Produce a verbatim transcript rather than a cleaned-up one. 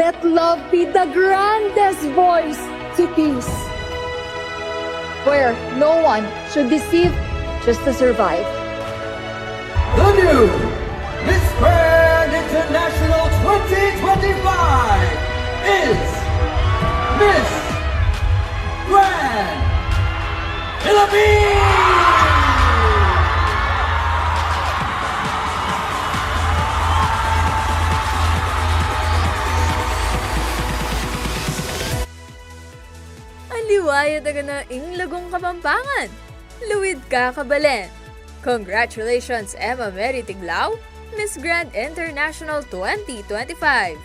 Let love be the grandest voice to peace, where no one should deceive just to survive. The new Miss Grand International twenty twenty-five is Miss Grand Philippines! Aliwa ya taga na ing Laguna, Kapampangan. Luid ka, kabalen. Congratulations, Emma Mary Tiglao, Miss Grand International twenty twenty-five.